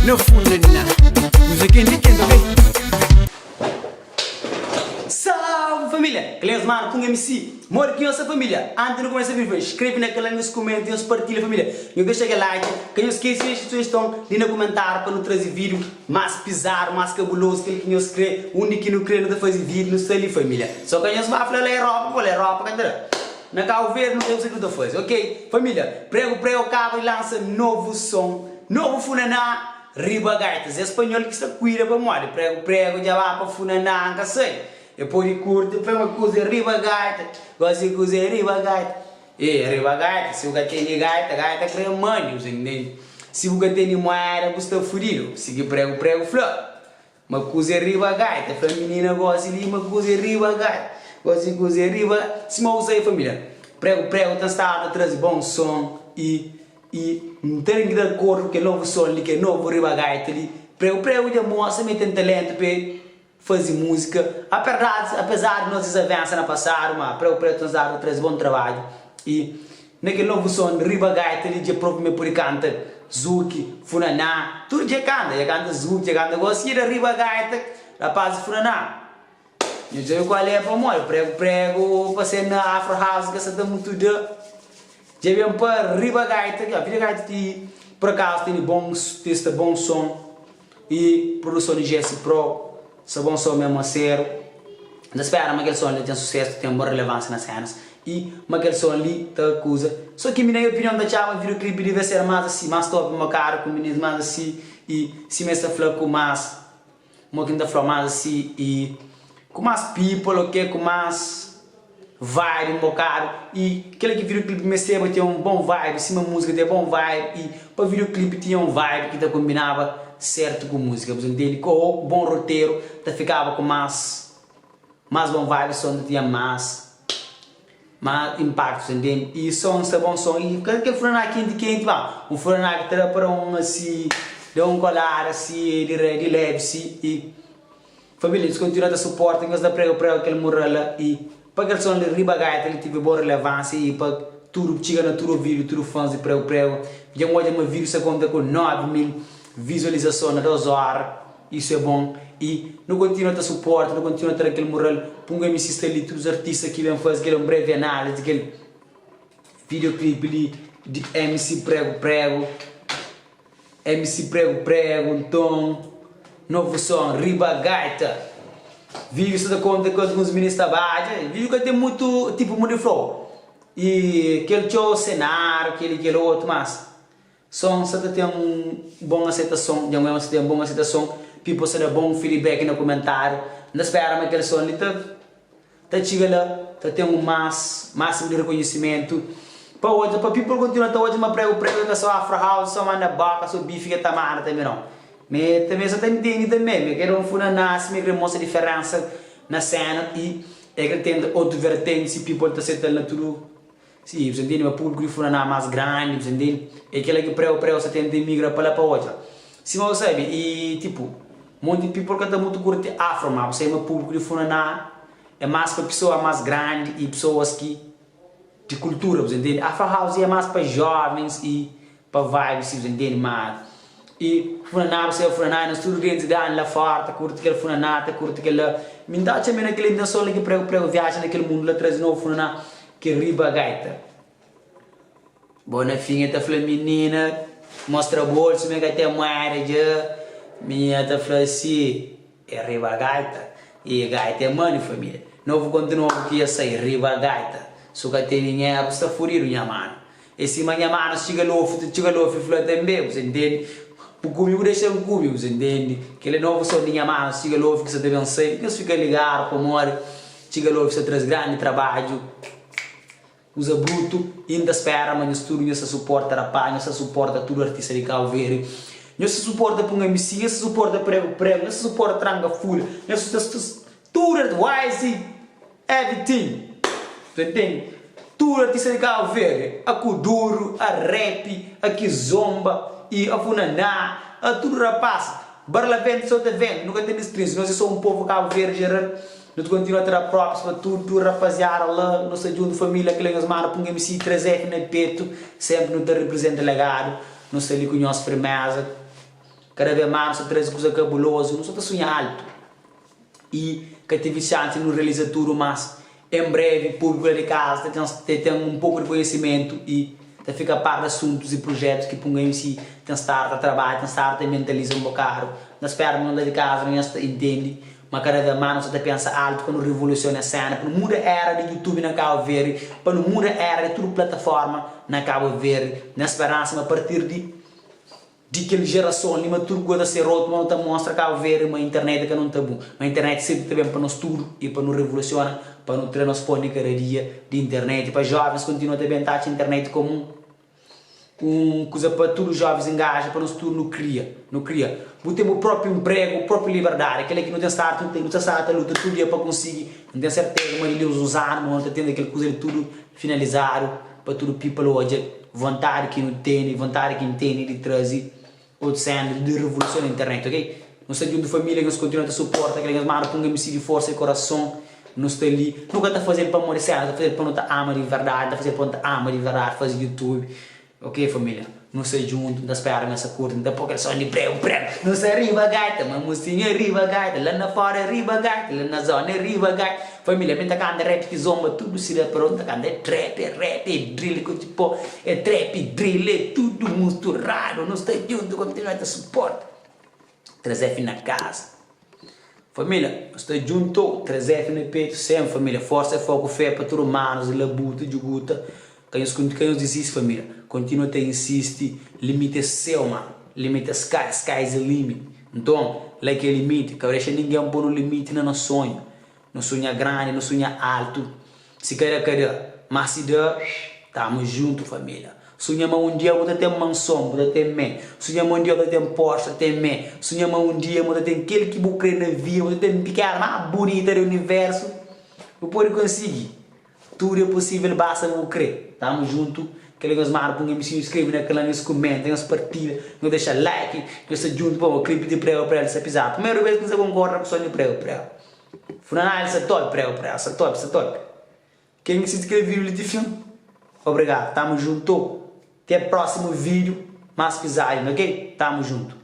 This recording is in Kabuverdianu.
Na funaná Kuza kenti kenti ok. Salve família! Kel nhos manu Kung MC Modi ki nhos sta família? Antis nu kumesa vídeo skrebe na kanal nhos kumenta nhos partilha família Nhos dexa kel like Ka nhos skese dexa sujeston li na kumentáriu pa nu traze vídeo más pizadu más kabulozu kel ki nhos kre undi ki nu kre nu ta faze vídeo nu sta li família Só ka nhos ba fla la Europa pô la Europa ka ta da Na Cabo Verde nu sabe kuse ki nu ta faze ok Família Prego Prego kaba di lansa novu son novu funaná Riba gaita Zé Spanhol ki sta kuida pamodi pregu pregu dja ba pa funaná N ka sai E podi kurti fla ma kuze riba gaita Gosi kuze riba gaita E riba gaita si bu ka teni gaita gaita kre mandi bu sa ntende Si bu ka teni moeda bu sta fudidu Si ki pregu pregu fla Ma kuze riba gaita Fla minina gosi li ma kuze riba gaita Gosi kuze riba Sima bu sai familia Pregu pregu ta staba ta traze bon son i i N ten ki da akordu ku kel novu son li kel novu riba gaita li Pregu pregu dja mostra ma el ten talentu pa el faze múzika Aperdadi apezar di nos dizavensa na pasadu ma pregu pregu ta staba ta traze bon trabadju i Na kel novu son riba gaita li dja prova ma e pode kanta zuki, funaná, tudu dja e kanta, dja kanta zuki, dja kanta gosi e da riba gaita, rapaz di funaná nhu djobe kual é pamodi pregu pregu pa ser na afro house ka sa ta mutu da dja ben pa riba gaita vida gaita ti por akazu tene bon testa bon son. E produson di Jesse Pro sta bon son mesmu aseru. N ta spera ma kel son li ten susesu, ten bon relevansia na senas y ma kel son li ta kuza. So ki mi na nha opinion n ta txaba video clip devia ser mas asi, mas top un bokadu ku minis mas asi y sima es ta fla ku mas mo ki n ta flau mas asi y ku mas people ok ku mas vibe un bokadu y kel ki video clip mesteba tinha un bon vibe sima musika ten bon vibe y pa video clip tinha un vibe ki ta kombinaba sertu ku musika bu ta ntende ku bon roteru ta fikaba ku mas mas bon vibe son ta tinha mas mas impaktu bu ta ntende y son sta bon son y kel funaná kenti kenti ba un funaná ki ta da pa da un asi da un kolada si di levi si y. Família, nhos kontinua ta suporta, nhos da prega prega kel mural la y pa kel son li riba gaita li tive bon relevansia y pa tudu txiga na tudu ovidu tudu fans di prego prego. Dja N odja ma vídiu sta konta ku 9000 vizualizason na 2 ora, isu é bon y nu kontinua ta suporta, nu kontinua ta da kel mural. Pungo MC sta li, tudus artista ki ben faze kel un brevi análise di kel videoclip li di MC Prego Prego. MC prego prego nton novo son riba gaita Vivi sta ta konta ku alguns minis ta badja Vivi ka ten mutu tipo mundi flow e kel txeu senáriu kel i kel otu mas son sta ta ten bon asetason dja N sta ten bon asetason people sta da bon feedback na kumentáriu N ta spera ma kel son li ta Ta txiga la, ta ten un más másimu di rekonhisimentu pa odja, pa people kontinua ta odja ma pregu pregu é ka só afro house, só manda boka, só bifi ke ta manda tanbe nau. Me tanbe sa ta ntende tanbe, me kre da un funaná si me kre mostra diferensa na sena i e kre tenta otu vertenti si people ta setal na tudu Si, bu sa ntende ma públiku di funaná más grandi, bu sa ntende? É kel-la ki preu preu sa tenta imigra pa la pa odja. Sima bu sabe, i tipu, monti people ka ta mutu kurti afro, má bu sabe ma públiku di funaná é más pa pesoa más grandi i pesoas ki di kultura, bu sa ntende? Afro house é más pa jovens i pa vibe si bu ntende ma i funaná bu sabe funaná nos tudu gentis grandi la fora ta kurti kel funaná ta kurti kel la mi nta atxa me na kel intenson la ki pregu pregu viaja na kel mundu la traze novu funaná ki riba gaita bo na fin e ta fla minina mostra bolsu me ka ten moeda dja minina ta fla si E riba gaita E gaita é mani família Novu kontu novu ki ia sai Riba gaita Su ka tene nheru sta fudidu nha manu É sima nha manu txiga lofi ta txiga lofi fla tanbe Bu sa ntende Bu kume bu dexa-m kume bu sa ntende Kel é novu son di nha manu txiga lofi ki sa ta ben sai Nhos fika ligadu pamodi txiga lofi sa traze grandi trabadju. Kuza bruto e nta spera ma nhos tudo nhos ta suporta rapaz nhos ta suporta tudo artista di Cabo Verde nhos ta suporta punga MC nhos ta suporta prego prego nhos ta suporta tranka fulha nhos ta tudo wise everything ta intende tudo artista di Cabo Verde a kuduro a rap a kizomba e a funaná a tudo rapaz barlavento sotavento nu ka ten distrinsu nos é so um povo Cabo Verde geral. Nu ta kontinua ta da props pa tudu rapaziada la, nu sta djuntu familia kila nhos manda pun MC 3F na petu, sempri nu ta representa legadu, nu sta li ku nhos firmeza. Kada bes más nu sta traze kuza kabulozu, nu sta ta sunha altu i ka tevi xansi di nu realiza tudu, mas en brevi públiku la di kaza ta ten ta ten un poku di konhisimentu i ta fika a par di asuntus i prujetus ki Punga MC ten stadu ta trabadja, ten stadu ta mentaliza un bokadu. N ta spera ma nhos la di kaza nhos ta intende ma kada bes más nu sta ta pensa altu pa nu rivolusiona es sena, pa nu muda era di YouTube na Kabu Verdi, pa nu muda era di tudu plataforma na Kabu Verdi, na speransa ma a partir di. Di kel jerason li ma tudu kuza ta ser otu ma nu ta mostra Kabu Verdi ma internet ka nun tabu ma internet sempri ta ben pa nos tudu i pa nu revolusiona pa nu tra nos pon di kada dia di internet pa jovens kontinua ta ben ta atxa internet komu un kuza pa tudu jovens ingaja pa nos tudu nu kria nu kria bu ten bu propi npregu bu propi liberdadi kila ki nu ten stadu nu ta stadu ta luta tudu dia pa konsigi N ten serteza ma di li uns anu ma nu ta ten kel kuza li tudu finalizadu pa tudu people odja vontadi ki nu tene, vontadi ki N tene di traze otu sena di revoluson na internet, ok? Nu sta djuntu familia, nhos kontinua ta suporta kila, nhos manda pun MC di forsa di korason, nu sta li, nu ka ta fazel pamodi sena, nu ta fazel pa nu ta ama di verdadi, nu ta fazel pa nu ta ama di verdadi faze youtube. Ok família, nu sta djuntu, N ta spera ma sa kurti, N ta pô kel son di pregu pregu. Nu sta riba gaita, ma mosinha riba gaita, la na fora riba gaita, la na zona riba gaita. Família, mi N ta kanta rap ki zomba tudu sidadi parou, N ta kanta é trap, é rap, é drill ku ti pô, é trap, drill, é tudu musturadu. Nu sta djuntu, kontinua ta suporta. 3F na kaza. Família, nu sta djuntu, 3F na petu sempre família, forsa foku fé pa tudu manus di labuta djuguta, ka nhos ka nhos disisti família, kontinua ta insisti, limiti é seu mano, limiti é sky, sky is the limit, nton la ki é limiti, ka dexa ningen ponu limiti na nos sonhu, nu sunha grandi, nu sunha altu, Si ka da ka da, má si da, tamo junto família. Sunha ma un dia bu ta ten manson, bu ta ten mé. Sunha ma un dia bu ta ten Porsche, ta ten mé. Sunha ma un dia bu ta ten kel ki bu kre na vida, bu ta ten pikena más bunita di universu. Bu pode konsigi. Tudu é posível, basta bu kre. Tamo junto. Kel nhos marka un MC, nhos skrebe na kanal, nhos kumenta, nhos partilha, nhos dexa like, nhos sta djuntu pamodi klipi di prego prego sta pizadu. Primeru bes ki N sta konkorda ku son di prego prego. Funaná el sta top prego prego sta top sta top ken ki sisti kel video li ti fin obrigado tamo junto te próximo video mas pizadu ok tamo junto.